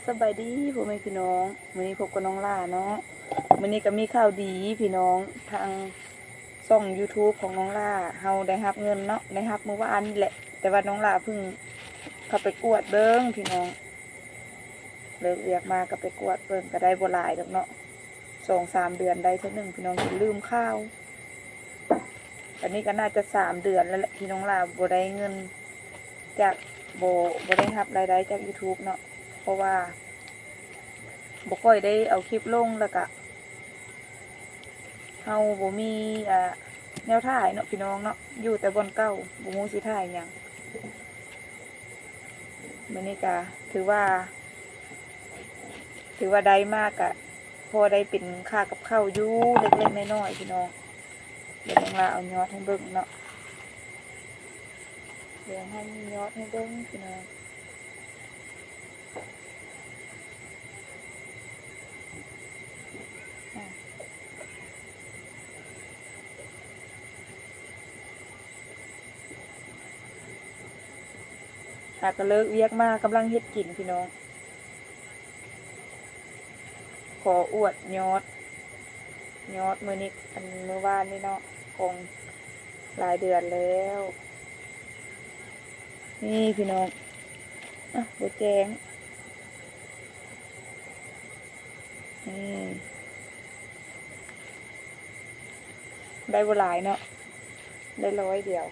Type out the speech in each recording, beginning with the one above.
ສະບາຍດີພໍ່ແມ່ພີ່ນ້ອງ ມື້ນີ້ພົບກັບນ້ອງຫຼ້າເນາະ. ມື້ນີ້ກໍມີຂ່າວດີພີ່ນ້ອງ ທາງຊ່ອງຢູທູບຂອງນ້ອງຫຼ້າ ເຮົາໄດ້ຮັບເງິນເນາະ ໄດ້ຮັບມື້ວານນີ້ແຫຼະ ແຕ່ວ່ານ້ອງຫຼ້າເພິ່ງເຂົ້າໄປກວດເບິ່ງພີ່ນ້ອງ ເລີກວຽກມາກໍໄປກວດເບິ່ງ ກໍໄດ້ບໍ່ຫຼາຍດອກເນາະ ສອງສາມເດືອນໄດ້ເທື່ອໜຶ່ງພີ່ນ້ອງ ຈົນລືມຂ່າວ. ອັນນີ້ກໍໜ້າຈະສາມເດືອນແລ້ວແຫຼະ ທີ່ນ້ອງຫຼ້າບໍ່ໄດ້ເງິນຈາກ ບໍ່ ບໍ່ໄດ້ຮັບລາຍໄດ້ຈາກຢູທູບເນາະ ເພາະວ່າບໍ່ຄ່ອຍໄດ້ເອົາຄລິບລົງ ແລ້ວກະເຮົາບໍ່ມີ ອ່າ ແນວຖ່າຍເນາະພີ່ນ້ອງເນາະ ຢູ່ແຕ່ບ່ອນເກົ່າ ບໍ່ຮູ້ຊິຖ່າຍຫຍັງ. ມື້ນີ້ກະຖືວ່າ ຖືວ່າໄດ້ມາກະພໍໄດ້ເປັນຄ່າກັບເຂົ້າຢູ່ເລັກໆນ້ອຍໆພີ່ນ້ອງ. ດຽວນ້ອງຫຼ້າເອົາຍອດໃຫ້ເບິ່ງເນາະ ດຽວໃຫ້ຍອດໃຫ້ເບິ່ງພີ່ນ້ອງ. ຫາກະເລີກວຽກມາກຳລັງເຮັດກິນພີ່ນ້ອງ. ຂໍອວດຍອດ ຍອດມື້ນີ້ ອັນມື້ວານນີ້ເນາະ ຂອງຫຼາຍເດືອນແລ້ວ ນີ້ພີ່ນ້ອງ. ອ່ະ ບໍ່ແຈ້ງ ນີ້ ໄດ້ບໍ່ຫຼາຍເນາະ ໄດ້ຮ້ອຍດຽວ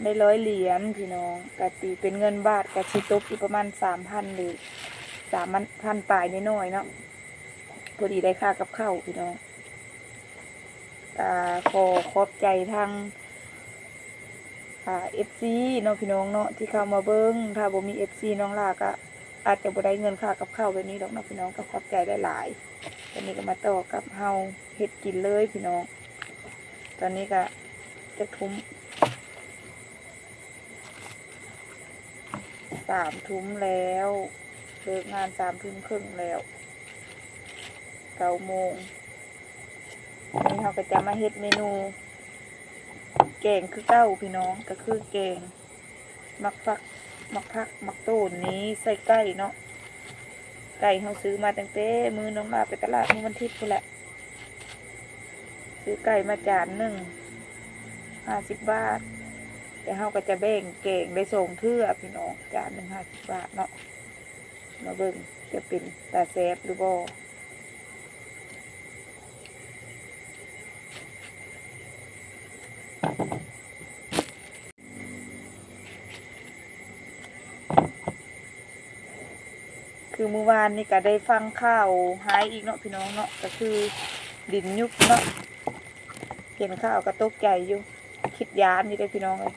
ໄດ້ຮ້ອຍຫຼຽນພີ່ນ້ອງ ກະຕີເປັນເງິນບາດກະຊິຕົກຢູ່ປະມານສາມພັນ ຫຼື ສາມພັນປາຍໜ້ອຍໆເນາະ ພໍດີໄດ້ຄ່າກັບເຂົ້າພີ່ນ້ອງ. ກະຂໍຂອບໃຈທາງ ອ່າ ເອັຟຊີເນາະພີ່ນ້ອງເນາະ ທີ່ເຂົ້າມາເບິ່ງ ຖ້າບໍ່ມີເອັຟຊີນ້ອງຫຼ້າກະອາດຈະບໍ່ໄດ້ເງິນຄ່າກັບເຂົ້າແບບນີ້ດອກເນາະພີ່ນ້ອງ ກໍຂອບໃຈຫຼາຍໆ. ຕອນນີ້ກໍມາຕໍ່ກັບເຮົາເຮັດກິນເລີຍພີ່ນ້ອງ. ຕອນນີ້ກະຈັກທຸ່ມ ສາມທຸ່ມແລ້ວ ເລີກງານສາມທຸ່ມເຄິ່ງແລ້ວ ເກົ້າໂມງ. ມື້ນີ້ເຮົາກໍຈະມາເຮັດເມນູແກງຄືເກົ່າພີ່ນ້ອງ ກໍຄືແກງໝາກຜັກ ໝາກຜັກ ໝາກໂຕນນີ້ໃສ່ໄກ່ເນາະ. ໄກ່ເຮົາຊື້ມາຕັ້ງແຕ່ມື້ນ້ອງຫຼ້າໄປຕະຫຼາດມື້ວັນທິດພຸ້ນແຫຼະ ຊື້ໄກ່ມາຈານໜຶ່ງຫ້າສິບບາດ ແຕ່ເຮົາກໍຈະແບ່ງແກງໄດ້ສອງເທື່ອພີ່ນ້ອງ ຈານໜຶ່ງຫ້າສິບບາດເນາະ. ມາເບິ່ງຈະເປັນຕາແຊບຫຼືບໍ່. ຄືມື້ວານນີ້ກະໄດ້ຟັງຂ່າວຮ້າຍອີກເນາະພີ່ນ້ອງເນາະ ກະຄືດິນຍຸບເນາະ ເຫັນຂ່າວກະຕົກໃຈຢູ່ ຄິດຢ້ານຢູ່ເດ້ພີ່ນ້ອງເອີຍ.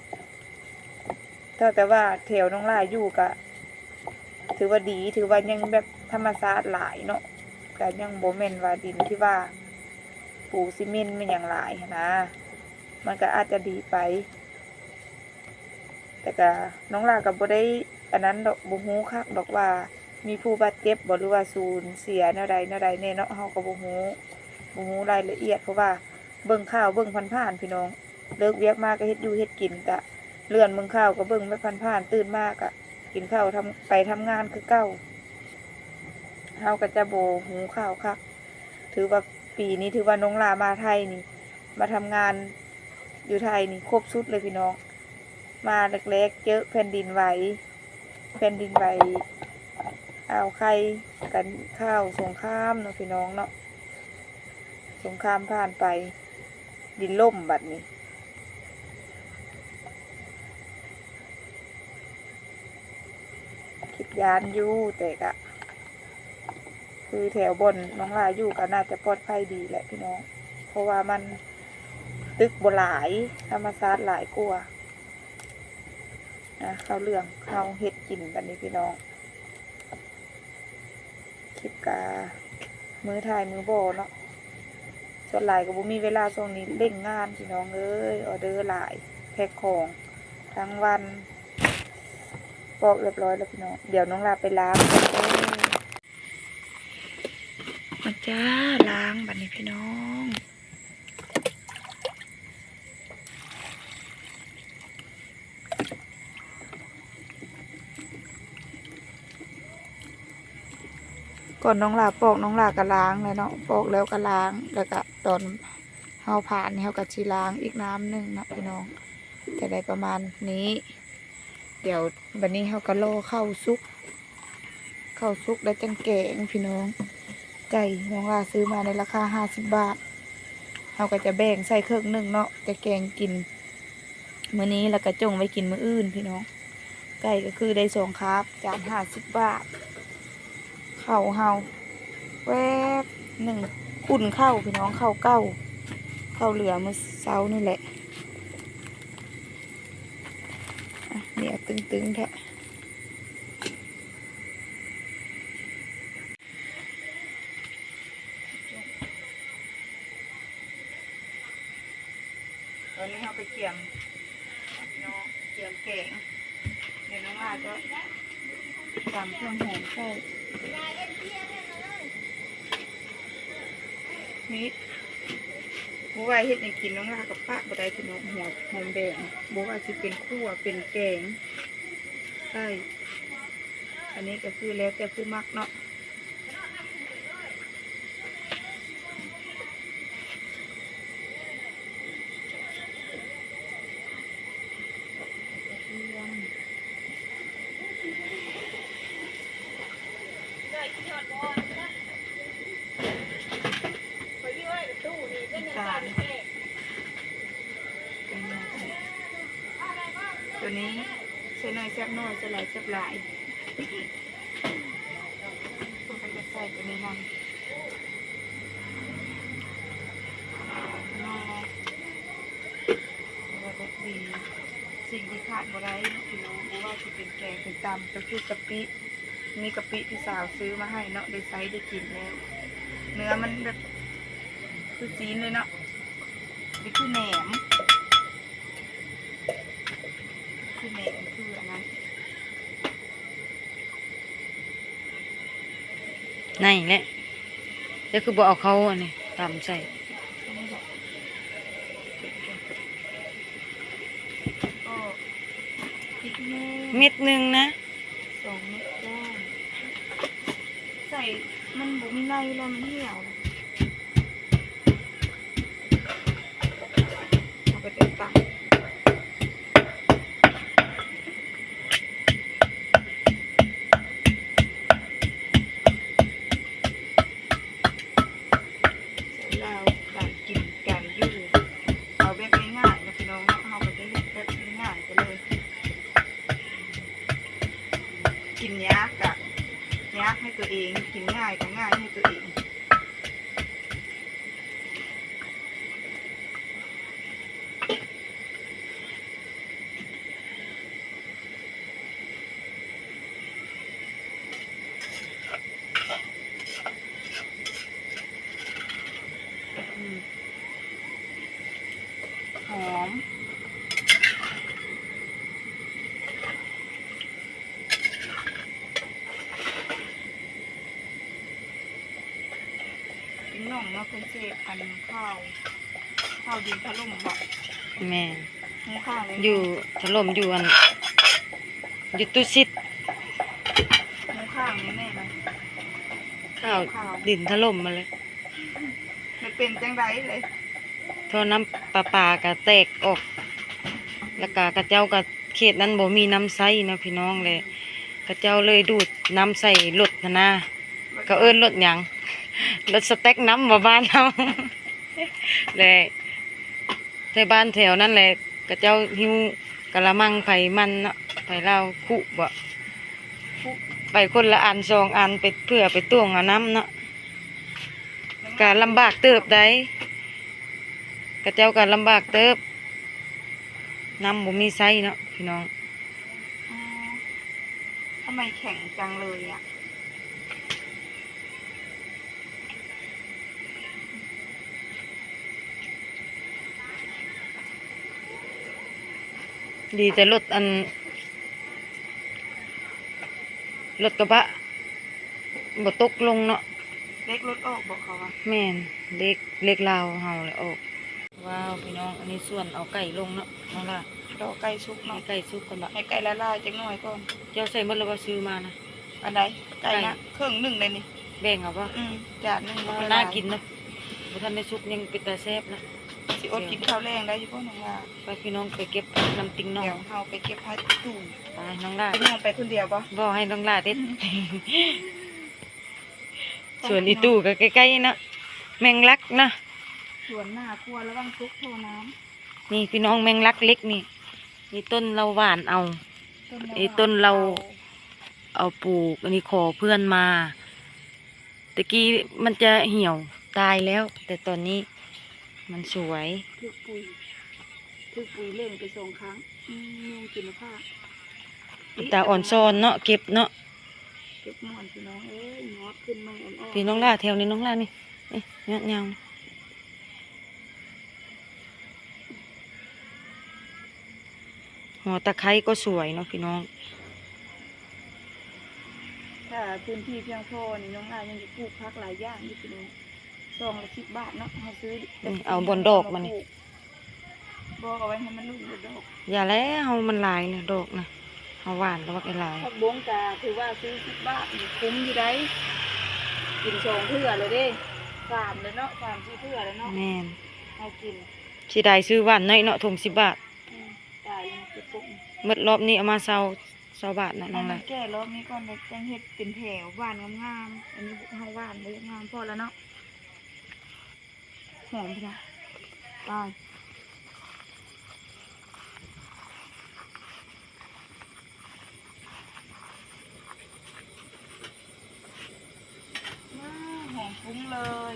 ເທົ່າແຕ່ວ່າແຖວນ້ອງຫຼ້າຢູ່ກະຖືວ່າດີ ຖືວ່າຍັງແບບທຳມະຊາດຫຼາຍເນາະ ກະຍັງບໍ່ແມ່ນວ່າດິນທີ່ວ່າປູຊີເມັນແມ່ນຫຍັງຫຼາຍຫັ້ນນາ ມັນກະອາດຈະດີໄປ. ແຕ່ກະນ້ອງຫຼ້າກະບໍ່ໄດ້ອັນນັ້ນດອກ ບໍ່ຮູ້ຄັກດອກວ່າມີຜູ້ບາດເຈັບບໍ່ ຫຼືວ່າສູນເສຍແນວໃດແນວໃດແດ່ເນາະ ເຮົາກະບໍ່ຮູ້ ບໍ່ຮູ້ລາຍລະອຽດ ເພາະວ່າເບິ່ງຂ່າວເບິ່ງຜ່ານໆພີ່ນ້ອງ. ເລີກວຽກມາກະເຮັດຢູ່ເຮັດກິນ ກະເລື່ອນເບິ່ງຂ່າວ ກະເບິ່ງແບບຜ່ານໆ ຕື່ນມາກະກິນເຂົ້າ ທຳ ໄປທຳງານຄືເກົ່າ. ເຮົາກະຈະບໍ່ຮູ້ຂ່າວຄັກ ຖືວ່າປີນີ້ຖືວ່ານ້ອງຫຼ້າມາໄທນີ້ ມາທຳງານຢູ່ໄທນີ້ຄົບຊຸດເລີຍພີ່ນ້ອງ. ມາແລກໆ ເຈີແຜ່ນດິນໄຫວ ແຜ່ນດິນໄຫວ ອ່າວໄຂ່ ກັນ ຂ່າວສົງຄາມເນາະພີ່ນ້ອງເນາະ ສົງຄາມຜ່ານໄປ ດິນລົ້ມບັດນີ້ ຄິດຢ້ານຢູ່ ແຕ່ກະ ຄືແຖວບ່ອນນ້ອງຫຼ້າຢູ່ກໍໜ້າຈະປອດໄພດີແຫຼະພີ່ນ້ອງ ເພາະວ່າມັນຕຶກບໍ່ຫຼາຍ ທຳມະຊາດຫຼາຍກວ່າ. ອ່ະ ເຂົ້າເລື່ອງ ເຮົາເຮັດກິນບັດນີ້ພີ່ນ້ອງ. ຄລິບກະມື້ຖ່າຍມື້ບໍ່ເນາະ ສ່ວນຫຼາຍກໍບໍ່ມີເວລາ ຊ່ວງນີ້ເລັ່ງງານພີ່ນ້ອງເອີຍ ອອເດີຫຼາຍ ແພັກຂອງທັງວັນ ປອກຮຽບຮ້ອຍແລ້ວພີ່ນ້ອງ. ດຽວນ້ອງຫຼ້າໄປລ້າງກ່ອນເດີ. ມາຈ້າ ລ້າງບັດນີ້ພີ່ນ້ອງ. ກ່ອນນ້ອງຫຼ້າປອກ ນ້ອງຫຼ້າກໍລ້າງແລ້ວເນາະ ປອກແລ້ວກໍລ້າງ ແລ້ວກໍຕອນເຮົາຜ່ານີ້ ເຮົາກໍຊິລ້າງອີກນ້ຳໜຶ່ງເນາະພີ່ນ້ອງ. ຈະໄດ້ປະມານນີ້ ດຽວບັດນີ້ເຮົາກໍລໍເຂົ້າສຸກ ເຂົ້າສຸກແລ້ວຈັ່ງແກງພີ່ນ້ອງ. ໄກ່ນ້ອງຫຼ້າຊື້ມາໃນລາຄາຫ້າສິບບາດ ເຮົາກໍຈະແບ່ງໃສ່ເຄິ່ງໜຶ່ງເນາະ ຈະແກງກິນມື້ນີ້ ແລ້ວກໍຈົ່ງໄວ້ກິນມື້ອື່ນພີ່ນ້ອງ. ໄກ່ກໍຄືໄດ້ສອງຄາບ ຈານຫ້າສິບບາດ. ເຂົ້າເຮົາແວບໜຶ່ງ ອຸ່ນເຂົ້າພີ່ນ້ອງ ເຂົ້າເກົ່າ ເຂົ້າເຫຼືອມື້ເຊົ້ານີ້ແຫຼະ. ອ່ະ ໜຽວຕຶງໆແທ້. ຕອນນີ້ເຮົາກໍກຽມເນາະ ກຽມແກງ. ດຽວນ້ອງຫຼ້າຈະຕຳເຄື່ອງຫອມໃສ່ ນີ້ ບໍ່ວ່າເຮັດຫຍັງກິນ ນ້ອງຫຼ້າກໍປະບໍ່ໄດ້ພີ່ນ້ອງ. ຫົວຫອມແດງ ບໍ່ວ່າຊິເປັນຂົ້ວເປັນແກງ ໃສ່ ອັນນີ້ກໍຄືແລ້ວແຕ່ຜູ້ມັກເນາະ. ນ້ຳຕານ ຕົວນີ້ໃສ່ໜ້ອຍແຊບໜ້ອຍ ໃສ່ຫຼາຍແຊບຫຼາຍ. ເພິ່ນກໍຈະໃສ່ຕົວນີ້ນຳ ໜໍ່ ແລ້ວກໍດີ ສິ່ງທີ່ຂາດບໍ່ໄດ້ເນາະພີ່ນ້ອງ ບໍ່ວ່າຊິເປັນແກງເປັນຕຳ ກໍຄືກະປິ. ມີກະປິທີ່ສາວຊື້ມາໃຫ້ເນາະ ໄດ້ໃຊ້ໄດ້ກິນແລ້ວ. ເນື້ອມັນແບບຄືຊີ້ນເລີຍເນາະ ນີ້ຄືແໜມ ຄືແໜມ ຄືອັນນັ້ນ. ໃນແຫຼະ ເຈົ້າຄືບໍ່ເອົາເຂົ້າອັນນີ້ຕຳໃສ່? ກໍ ເມັດໜຶ່ງນະ ສອງເມັດ ໃສ່ ມັນບໍ່ມີໃນແລ້ວ ມັນຫ່ຽວ. ເຮົາກໍຈະຕຳ ສາວລາວ ການກິນການຢູ່ ເອົາແບບງ່າຍໆເນາະພີ່ນ້ອງເນາະ ເຮົາກໍຈະເຮັດແບບງ່າຍໆໄປເລີຍ. ກິນຍາກກະຍາກໃຫ້ຕົວເອງ ກິນງ່າຍກະງ່າຍໃຫ້ຕົວເອງ. ຫອມ. ເປັນໜອງເນາະ ເພິ່ນເສບອັນຂ່າວ ຂ່າວດິນຖະຫຼົ່ມບໍ? ແມ່ນ ຮູ້ຂ່າວເລີຍ ຢູ່ຖະຫຼົ່ມຢູ່ອັນ ຢູ່ຕຸສິດ ຮູ້ຂ່າວນີ້ແນ່ນະ ຂ່າວ ຂ່າວດິນຖະຫຼົ່ມມາເລີຍ. ມັນເປັນຈັ່ງໃດເລີຍ? ທໍ່ນ້ຳປະປາກະແຕກອອກ ແລ້ວກະເຂົາເຈົ້າກະ ເຂດນັ້ນບໍ່ມີນ້ຳໃຊ້ເນາະພີ່ນ້ອງ ແລະເຂົາເຈົ້າເລີຍດູດນ້ຳໃສ່ລົດຫັ້ນນາ ເຂົາເອີ້ນລົດຫຍັງ ລົດສະແຕັກນ້ຳບໍ່ບ້ານເຮົາ ແລະແຖວບ້ານແຖວນັ້ນແຫຼະ ເຂົາເຈົ້າຫິ້ວກະລະມັງໃຜມັນເນາະ ໃຜລາວຄຸບໍ ໄປຄົນລະອັນສອງອັນ ໄປເພື່ອໄປຕົວງເອົານ້ຳເນາະ ກະລຳບາກເຕີບໃດ໋ ເຂົາເຈົ້າກະລຳບາກເຕີບ ນ້ຳບໍ່ມີໃຊ້ເນາະພີ່ນ້ອງ. ອໍ ທຳໄມແຂງຈັງເລີຍອະ? ດີແຕ່ລົດອັນ ລົດກະບະບໍ່ຕົກລົງເນາະ. ເຫຼັກລົດອອກບໍເຂົາວ່າ? ແມ່ນ ເຫຼັກ ເຫຼັກລາວເຮົາແຫຼະອອກ. ວ້າວ ພີ່ນ້ອງ ອັນນີ້ສ່ວນເອົາໄກ່ລົງເນາະ ນ້ອງຫຼ້າ ລໍໄກ່ສຸກເນາະ ໃຫ້ໄກ່ສຸກກ່ອນບໍ? ໃຫ້ໄກ່ລະລາຍຈັກໜ້ອຍກ່ອນ. ເຈົ້າໃສ່ໝົດແລ້ວບໍ່ ຊື້ມານະ? ອັນໃດ? ໄກ່ນະ ໄກ່ ເຄິ່ງໜຶ່ງໄດ໋ນີ້. ແບ່ງເອົາບໍ່? ອືມ ຈານໜຶ່ງບໍ່ ໜ້າກິນເນາະ. ບໍ່ທັນໄດ້ສຸກ ຍັງເປັນຕາແຊບນະ. ຊິອົດກິນເຂົ້າແລງໄດ້ຢູ່ບໍ່ນ້ອງຫຼ້າ? ໄປພີ່ນ້ອງ ໄປເກັບຜັກນຳຕິ່ງໜອງ. ດຽວເຮົາໄປເກັບຜັກອີ່ຕູ່. ໄປນ້ອງຫຼ້າ. ນ້ອງໄປຄົນດຽວບໍ່? ບໍ່ ໃຫ້ນ້ອງຫຼ້າເດັດ. ສວນອີ່ຕູ່ກໍໃກ້ໆເນາະ ແມງລັກເນາະ. ສວນໜ້າຄົວລະວັງຕົກທໍ່ນ້ຳ. ນີ້ພີ່ນ້ອງ ແມງລັກເລັກນີ້. ນີ້ຕົ້ນລາວຫວ່ານເອົາ. ນີ້ຕົ້ນລາວເອົາ ເອົາປູກ. ອັນນີ້ຂໍເພື່ອນມາ. ແຕ່ກີ້ມັນຈະຫ່ຽວຕາຍແລ້ວ ແຕ່ຕອນນີ້ມັນສວຍ. ຖືກປຸຍ ຖືກປຸຍເລັ່ງໄປສອງຄັ້ງ. ອືມ ຍຸງກິນແລ້ວພາ. ເປັນຕາອ່ອນຊອນເນາະ ເກັບເນາະ. ເກັບມ່ວນພີ່ນ້ອງເອີຍ ຍອດຂຶ້ນໃໝ່ອ່ອນໆ. ພີ່ນ້ອງຫຼ້າ ແຖວນີ້ນ້ອງຫຼ້ານີ້ ນີ້ຍອດຍາວ. ຫົວຕະໄຄກໍສວຍເນາະພີ່ນ້ອງ. ຖ້າພື້ນທີ່ພຽງພໍນີ້ ນ້ອງອາຍັງຈະປູກຜັກຫຼາຍຢ່າງຢູ່ພີ່ນ້ອງ. ຊອງລະສິບບາດເນາະ ເຮົາຊື້. ນີ້ເອົາບ່ອນດອກມານີ້. ບໍ່ ເອົາໄວ້ໃຫ້ມັນຫຼຸດດອກ. ຢ່າແລ້ວ ມັນຫຼາຍແລ້ວດອກນະ. ເຮົາຫວ່ານແລ້ວບັກຫຼາຍ. ຜັກບົ້ງກະຖືວ່າຊື້ສິບບາດນີ້ຄຸ້ມຢູ່ໃດ໋. ກິນສອງເທື່ອແລ້ວເດ້ ສາມແລ້ວເນາະ ສາມສີ່ເທື່ອແລ້ວເນາະ. ແມ່ນ ເຮົາກິນ. ເສຍດາຍຊື້ຫວ່ານໜ້ອຍເນາະ ຖົງສິບບາດ. ອືມ ຕາຍແລ້ວ ເກັບປົກ. ໝົດລອບນີ້ເອົາມາຊາວ ຊາວບາດເນາະນ້ອງຫຼ້າ. ໃຫ້ມັນແກ່ລອບນີ້ກ່ອນ ແລ້ວຈັ່ງເຮັດເປັນແຖວ ຫວ່ານງາມໆ. ອັນນີ້ເຮົາຫວ່ານບໍ່ງາມພໍແລ້ວເນາະ. ຫອມພີ່ນ້ອງ ຕາຍ. ວ້າວ ຫອມฟุ้ງເລີຍ.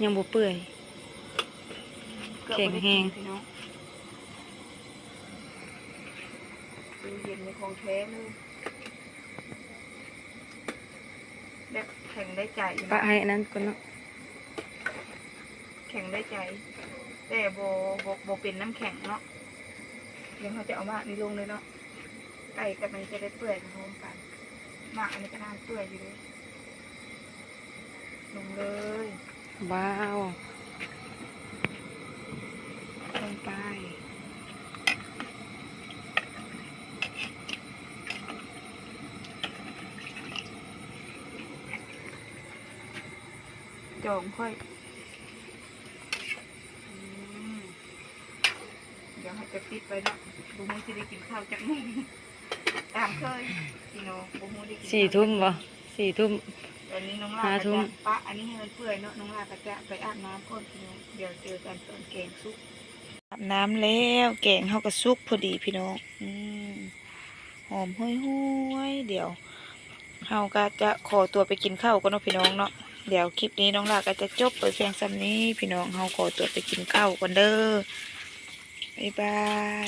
ຍັງບໍ່ເປື່ອຍ ແຂງແຮງ. ພີ່ນ້ອງ ຕູ້ເຢັນນີ້ຂອງແທ້ເລີຍ. ແບບແຂງໄດ້ໃຈເນາະ. ປະໃຫ້ອັນນັ້ນກ່ອນເນາະ. ແຂງໄດ້ໃຈ ແຕ່ບໍ່ ບໍ່ ບໍ່ເປັນນ້ຳແຂງເນາະ. ດຽວເຮົາຈະເອົາໝາກນີ້ລົງເລີຍເນາະ. ໄກ່ກັບມັນຈະໄດ້ເປື່ອຍໄປພ້ອມກັນ. ໝາກອັນນີ້ກໍນ້ຳເປື່ອຍຢູ່ເດ້. ລົງເລີຍ. ວ້າວ ລົງໄປ. ຈອງຂ້ອຍ. ອືມ ດຽວເຮົາຈະປິດໄວ້ເນາະ. ບໍ່ຮູ້ຊິໄດ້ກິນເຂົ້າຈັກໂມງ. ຕາມເຄີຍພີ່ນ້ອງ ບໍ່ຮູ້ໄດ້ກິນ. ສີ່ທຸ່ມບໍ່? ສີ່ທຸ່ມ. ຕອນນີ້ນ້ອງຫຼ້າກໍຈະປະອັນນີ້ໃຫ້ມັນເປື່ອຍເນາະ. ນ້ອງຫຼ້າກໍຈະໄປອາບນ້ຳກ່ອນພີ່ນ້ອງ. ດຽວເຈີກັນຕອນແກງສຸກ. ອາບນ້ຳແລ້ວ ແກງເຮົາກໍສຸກພໍດີພີ່ນ້ອງ. ອືມ ຫອມຫວຍໆ. ດຽວເຮົາກໍຈະຂໍຕົວໄປກິນເຂົ້າກ່ອນເນາະພີ່ນ້ອງເນາະ. ດຽວຄລິບນີ້ນ້ອງຫຼ້າກໍຈະຈົບໄປພຽງສ່ຳນີ້ພີ່ນ້ອງ. ເຮົາຂໍຕົວໄປກິນເຂົ້າກ່ອນເດີ. ບາຍບາຍ.